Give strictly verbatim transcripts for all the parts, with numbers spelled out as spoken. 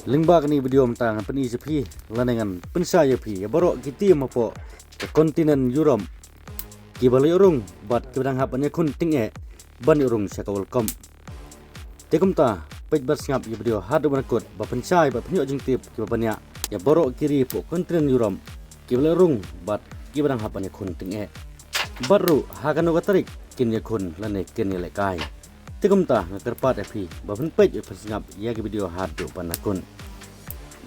Lyngba kane ka video mynta ngan pyni ïa phi lane ngan pynshai ïa phi ïa baroh ki team hapoh ka continent Europe kiba la ïoh rung bad kiba dang hap ban ïakhun tyngeh ban ïoh rung sha ka World Cup. Te kumta, peit bad sngap ïa video haduh ban kut ba pynshai bad pynïoh jingtip kiba bniah ïa baroh ki ri hapoh continent Europe kiba la ïoh rung bad kiba dang hap ban ïakhun tyngeh. Bad ruh ha kano ka tarik kin ïakhun lane kin ïalehkai. Te kumta nga kyrpad ïa phi ba phin peit bad phin sngap ïa ka video haduh ban kut.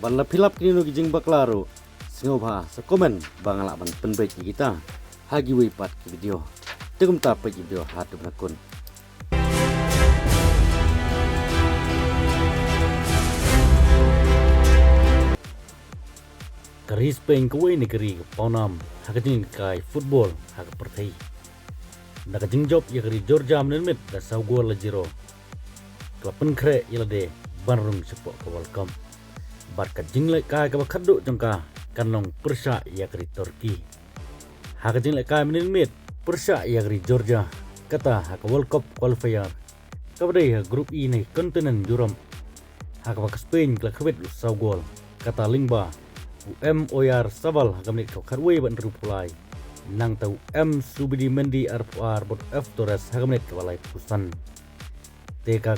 Bad lada phi lap kino kino ki jingbakla ruh, sngewbha sa comment ba nga lah ban pynbeit ïa kita ha kiwei pat ki video. Te kumta peit ïa ka video haduh ban kut. Ka ri Spain kawei na ki ri ka pawnam ha ka jingïalehkai football ha ka pyrthei. Da ka jingjop ïa ka ri Georgia mynnin miet da saw gol la zero, ka la pynkhreh ïa lade ban rung shapoh ka World Cup. Bad ka jingïalehkai kaba khatduh jong ka kan long pyrshah ïa ka ri Turkey. Ha ka jingïalehkai mynnin miet pyrshah ïa ka ri Georgia, kata ha ka World Cup qualifier kaba dei ha Group E na ka continent Europe, ha kaba ka Spain ka la khwit da saw gol, kata lyngba u M Oyarzabal ha ka minit kaba khatwei bad hynriewphew lai, nangta u M Zubimendi arphew ar bad F Torres ha ka minit kaba laiphew san. Te ka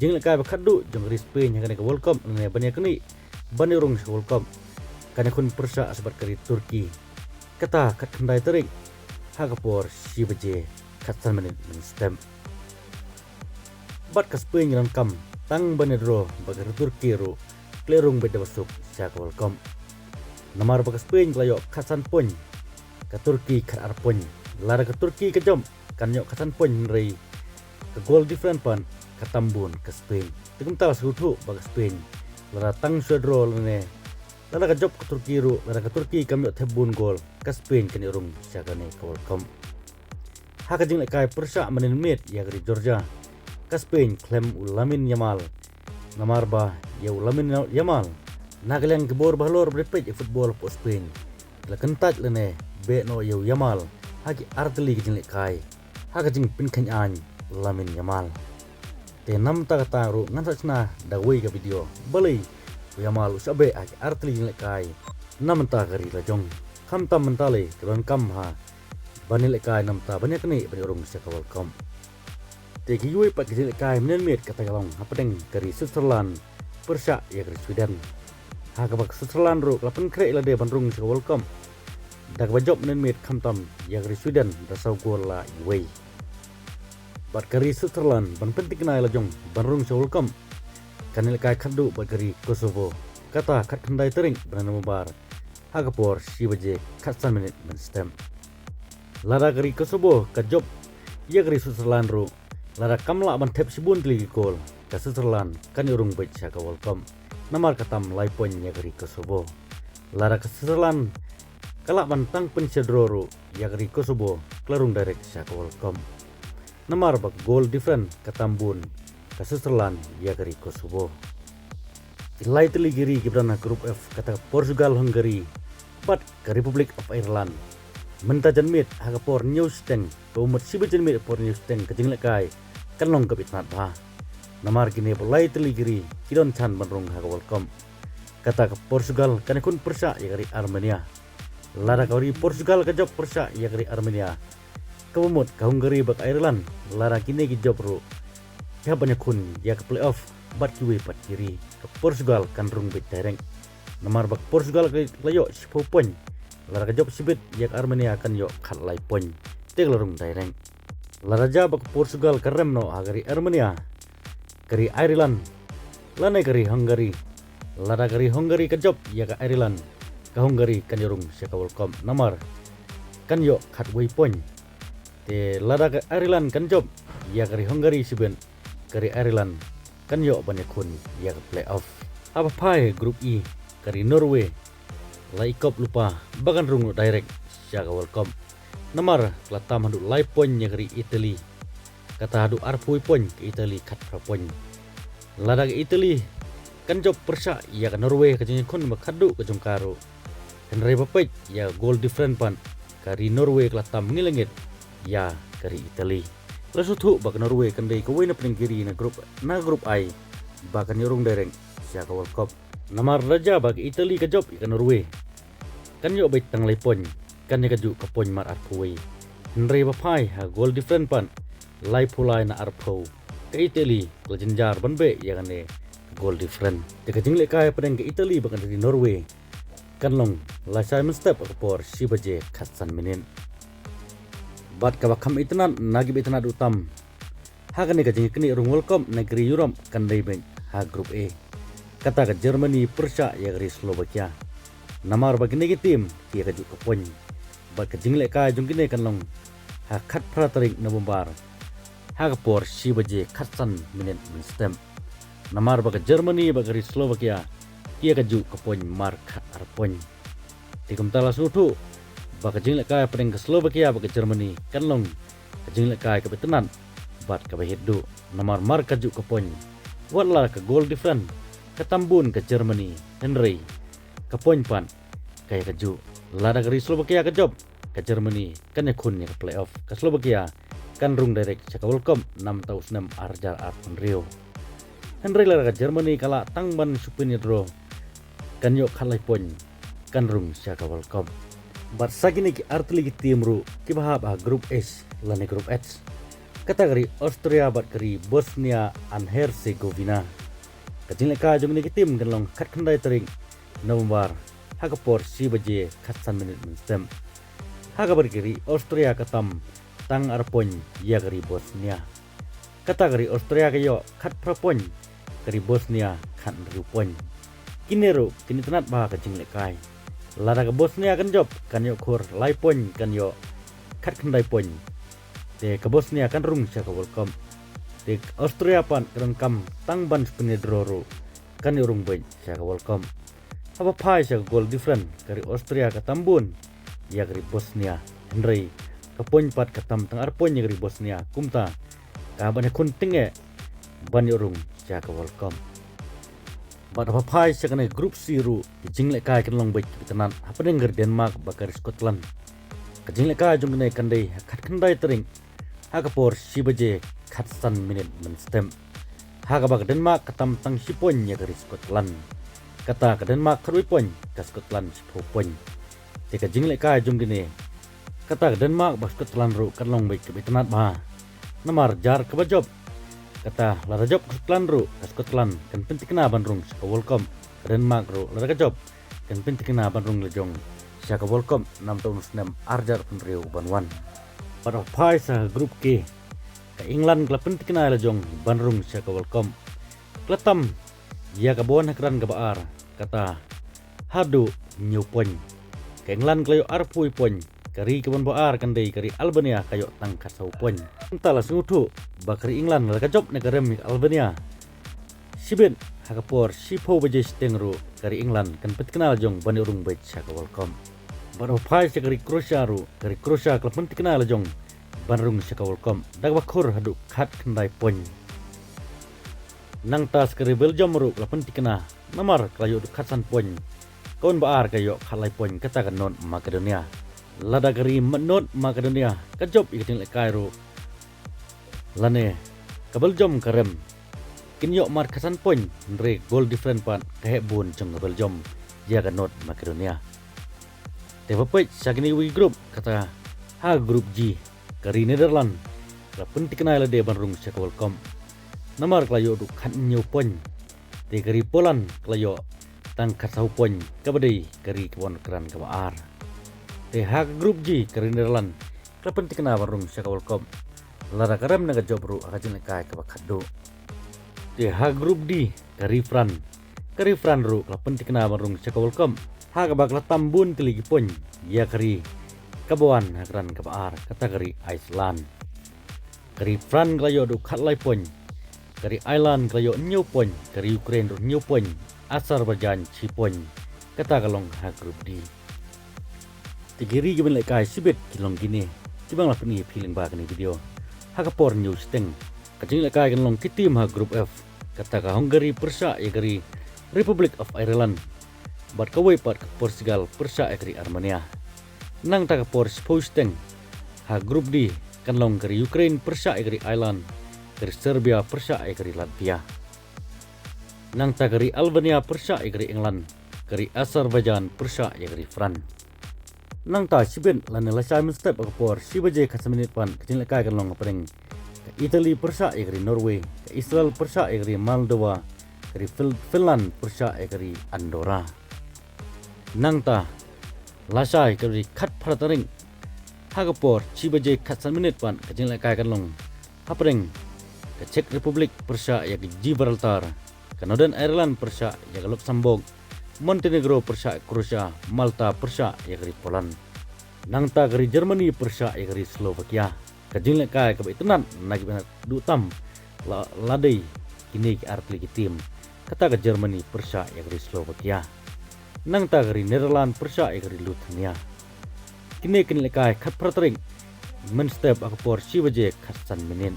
jingïalehkai ba khatduh jong ka ri Spain ha kane ka World Cup lane ban ïaknieh ban ïoh rung sha ka World Cup kan ïakhun pyrshah sa bad ka ri Turkey, kata khatkhyndai tarik ha ka por shi baje khatsan minit mynstep. Bad ka Spain ka donkam tang ban ïa draw bad ka ri Turkey ruh ka la rung beit da ba suk sha ka World Cup. Namar ba ka Spain ka la ïoh khatsan point, ka Turkey khatar point. Lada ka Turkey ka jop kan ïoh khatsan point, hynrei ka goal difference pat ka tam bun ka Spain. Te kumta la sngewthuh ba ka Spain lada tang shu draw lane lada ka jop ka Turkey ruh, lada ka Turkey kam ïoh thep bun goal, ka Spain kan ïoh rung sha kane ka World Cup. Ha ka jingïalehkai pyrshah mynnin miet ïa ka ri Georgia, ka Spain khlem u Lamine Yamal. Namar ba ïa u Lamine Yamal, na ka liang ki bor ba halor ba dei peit ïa football hapoh Spain, ki la kyntait lane beh noh ïa u Yamal ha ki artylli ki jingïalehkai ha ka jingpynkhein aiñ u Lamine Yamal. Te namar kata ruh ngan sa shna da kawei ka video balei u Yamal u shah beh ha ki artylli ki jingïalehkai na bynta ka ri lajong. Khamtam mynta lei ka donkam ha ban ïalehkai namar ban ïaknieh ban ïoh rung sha ka World Cup. Te kiwei pat ki jingïalehkai mynnin miet kata ka long hapdeng ka ri Switzerland pyrshah ïa ka ri Sweden, ha kaba ka Switzerland ruh ka la pynkhreh ïa lade ban rung sha ka World Cup da kaba jop mynnin miet khamtam ïa ka ri Sweden da saw gol la iwei. Bad ka ri Switzerland ban pynthikna ïa la jong ban rung sha World Cup kan ïalehkai khatduh bad ka ri Kosovo, kata khatkhyndai tarik bnai November ha ka por shi baje khatsan minit mynstep. Lada ka ri Kosovo ka jop ïa ka ri Switzerland ruh, lada kam lah ban thep shibun tylli ki goal, ka Switzerland kan ïoh rung beit sha ka World Cup. Namar ka tam lai point ïa ka ri Kosovo. Lada ka Switzerland ka lah ban tang pynsha draw ruh, ïa ka ri Kosovo ka la rung direct sha ka World Cup. Namar ba ka goal difference ka tam bun ka Switzerland ïa ka ri Kosovo. Ki lai tylli ki ri kiba don ha Group F, kata ka Portugal, Hungary bad ka Republic of Ireland. Mynta janmiet ha ka por hynñiew shiteng, kaba mut shibit janmiet ha ka por hynñiew shiteng, ka jingïalehkai kan long kaba itynnad bha. Namar kine ba lai tylli ki ri ki don chance ban rung ha ka World Cup. Kata ka Portugal kan ïakhun pyrshah ïa ka ri Armenia. Lada ka ri Portugal ka jop pyrshah ïa ka ri Armenia, kaba mut ka Hungary bad ka Ireland, lada kine ki jop ruh, ki hap ban ïakhun ïa ka playoff bad kiwei pat ki ri, ka Portugal kan rung beit direct. Namar ba ka Portugal ka la ïoh shiphew point, lada ka jop shibit ïa ka Armenia kan ïoh khatlai point, te ka la rung direct. Lada jia ba ka Portugal ka rem noh ha ka ri Armenia, ka ri Ireland lane ka ri Hungary, lada ka ri Hungary ka jop ïa ka Ireland, ka Hungary kan ïoh rung sha ka World Cup namar kan ïoh khatwei point. Te lada ka Ireland kan jop ïa ka ri Hungary shibit, ka ri Ireland kan ïoh ban ïakhun ïa ka playoff. Haba phai Group E, ka ri Norway la ikop lypa ba kan rung noh direct sha ka World Cup. Namar ka la tam haduh lai point ïa ka ri Italy, kata haduh arphew point, ka Italy khatphra point. Lada ka Italy kan jop pyrshah ïa ka Norway, ka jingïakhun ba khatduh ka jong ka ruh, hynrei ba peit ïa ka goal difference pat, ka ri Norway ka la tam ngit la ngit ïa ka ri Italy. La sngewthuh ba ka Norway kan dei kawei na pdeng ki ri na group, na group I ba kan ïoh rung direct ïa ka World Cup. Namar lada ba ka Italy ka jop ïa ka Norway, kan ïoh beit tang lai point, kan ïa ka juh ka point mar arphew wei. Hynrei ba phai ha goal different pat, laiphew lai na arphew, ka Italy ka la jynjar ban beh ïa kane ka goal different. Te ka jinglehkai hapdeng ka Italy bad ka Norway kan long lashai mynstep ha ka por shi baje khatsan minit. Bad kaba kham itynnad na kiba itynnad ruh tam ha kane ka jingïaknieh rung World Cup na ka ri Europe kan dei beit ha Group A, kata ka Germany pyrshah ïa ka ri Slovakia. Namar ba kine ki team ki ïa ka juh ka point, bad ka jinglehkai jong kine kan long ha khatphra tarik November ha ka por shi baje khatsan minit mynstep. Namar ba ka Germany bad ka ri Slovakia ki ïa ka juh ka point mar khatar point. Te kumta la sngewthuh ba ka jinglehkai hapdeng ka Slovakia bad ka Germany kan long ka jinglehkai kaba itynnad bad kaba hiar duh. Namar mar ka juh ka point, wat la ka goal different ka tam bun ka Germany, hynrei ka point pat ka ïa ka juh. Lada ka ri Slovakia ka jop, ka Germany kan ïakhun ïa ka playoff, ka Slovakia kan rung direct sha ka World Cup namar u snem ar hajar arphew hynriew. Hynrei lada ka Germany ka lah tang ban shu pynïadro, kan ïoh khatlai point, kan rung sha ka World Cup. Bad sa kine ki artylli ki team ruh kiba hap ha Group H lane Group H, kata ka ri Austria bad ka ri Bosnia and Herzegovina. Ka jinglehkai jong kine ki team kan long khatkhyndai tarik November ha ka por shi baje khatsan minit mynstep. Ha kaba ka ri Austria ka tam tang ar point ïa ka ri Bosnia. Kata ka ri Austria ka ïoh khatphra point, ka ri Bosnia khathynriew point. Kine ruh kin itynnad bha ka jinglehkai. Lada ka Bosnia kan jop, kan ïoh khur lai point, kan ïoh khatkhyndai point. Te ka Bosnia kan rung sha ka World Cup. Te ka Austria pat ka donkam tang ban shu pynïadro ruh, kan ïoh rung beit sha ka World Cup. Haba phai sha ka goal different, ka ri Austria ka tam bun ïa ka ri Bosnia, hynrei ka point pat ka tam tang ar point ïa ka ri Bosnia. Kumta ka ban ïakhun tyngeh ban ïoh rung sha ka World Cup. Bad haba phai sha kane Group C ruh, ki jinglehkai kan long beit kiba itynnad hapdeng ka ri Denmark bad ka ri Scotland. Ka jinglehkai jong kine kan dei ha khatkhyndai tarik ha ka por shi baje khatsan minit mynstep. Ha kaba ka Denmark ka tam tang shi point ïa ka ri Scotland. Kata ka Denmark khatwei point, ka Scotland shiphew point. Te ka jinglehkai jong kine, kata ka Denmark bad Scotland ruh kan long beit kaba itynnad bha. Namar jar kaba jop, kata lada jop ka Scotland ruh, ka Scotland kan pynthikna ban rung sha ka World Cup. Ka Denmark ruh lada ka jop, kan pynthikna ban rung lajong sha ka World Cup namar u snem ar hajar arphew hynriew ban wan. Bad haba phai sha Group K, ka England ka la pynthikna lajong ban rung sha ka World Cup. Ka la tam ïa kaba wan ha ka run kaba ar, kata haduh hynñiew point. Ka England ka la ïoh arphew point, ka ri kaba wan ba ar kan dei ka ri Albania, ka ïoh tang khatsaw point. Kumta la sngewthuh ba ka ri England lada ka jop ne ka rem ïa ka Albania, shibit ha ka por shiphew baje shiteng ruh ka ri England kan pynthikna lajong ban ïoh rung beit sha ka World Cup. Bad haba phai sha ka ri Croatia ruh, ka ri Croatia ka la pynthikna lajong ban rung sha ka World Cup da kaba khur haduh khatkhyndai point. Nangta sha ka ri Belgium ruh ka la pynthikna, namar ka la ïoh haduh khatsan point. Ka wan ba ar ka ïoh khatlai point, kata ka North Macedonia. Lada ka ri Ma-, North Macedonia ka jop ïa ka jinglehkai ruh, lane ka Belgium ka rem, kin ïoh mar khatsan point, hynrei goal different pat ka heh bun jong ka Belgium ïa ka North Macedonia. Te ba peit sha kine kiwei ki group, kata ha Group G, ka ri Netherlands ka la pynthikna ïa lade ban rung sha ka World Cup. Namar ka la ïoh haduh khathynñiew point. Te ka ri Poland ka la ïoh tang khatsaw point, kaba dei ka ri kaba wan ha ka run kaba ar. Te ha ka Group G, ka ri Netherlands ka la pynthikna ban rung sha ka World Cup lada ka rem ne ka jop ruh ha ka jinglehkai kaba khatduh. Te ha Group D, ka ri France, ka ri France ruh ka la pynthikna ban rung sha ka World Cup, ha kaba ka la tam bun tylli ki point ïa ka ri kaba wan ha ka run kaba ar, kata ka ri Iceland. Ka ri France ka la ïoh haduh khatlai point, ka ri Ireland ka la ïoh hynñiew point, ka ri Ukraine ruh hynñiew point, Azerbaijan shi point. Kata ka long ha Group D. Te ki ri kiban lehkai shibit ki long kine kiba nga la pyni ïa phi lyngba kane ka video ha ka por hynñiew shiteng. Ka jinglehkai kan long ki team ha Group F, kata ka Hungary pyrshah ïa ka ri Republic of Ireland, bad kawei pat ka Portugal pyrshah ïa ka ri Armenia. Nangta ka por shiphew shiteng ha Group D kan long ka ri Ukraine pyrshah ïa ka ri Ireland, ka ri Serbia pyrshah ïa ka ri Latvia. Nangta ka ri Albania pyrshah ïa ka ri England, ka ri Azerbaijan pyrshah ïa ka ri France. Nangta shibit lane lashai mynstep ha ka por shi baje khatsan minit pat ka jinglehkai kan long hapdeng ka Italy pyrshah ïa ka ri Norway, ka Israel pyrshah ïa ka ri Moldova, ka ri Fin- Finland pyrshah ïa ka ri Andorra. Nangta lashai ka ri khatphra tarik ha ka por shi baje khatsan minit pat ka jinglehkai kan long hapdeng ka Czech Republic pyrshah ïa ka Gibraltar, ka Northern Ireland pyrshah ïa ka Luxembourg, Montenegro pyrshah ïa ka Croatia, Malta pyrshah ïa ka ri Poland. Nangta ka ri Germany pyrshah ïa ka ri Slovakia. Ka jinglehkai kaba itynnad na kiba itynnad duh tam la, la dei kine ki artylli ki team. Kata ka Germany pyrshah ïa ka ri Slovakia. Nangta ka ri Netherlands pyrshah ïa ka ri Lithuania. Kine ki lehkai khatphra tarik mynstep ha ka por shi baje khatsan minit.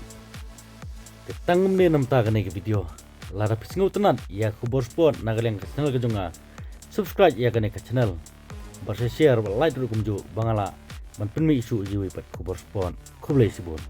Te tang kumne namar kane ka video. Lada phi sngewtynnad ïa ka khubor sport na ka liang ka channel ka jong nga, subscribe ïa kane ka channel. Bad share bad like ruh kumjuh ba nga lah ban pynmih shuh ïa kiwei pat khubor sport. Khublei shibun.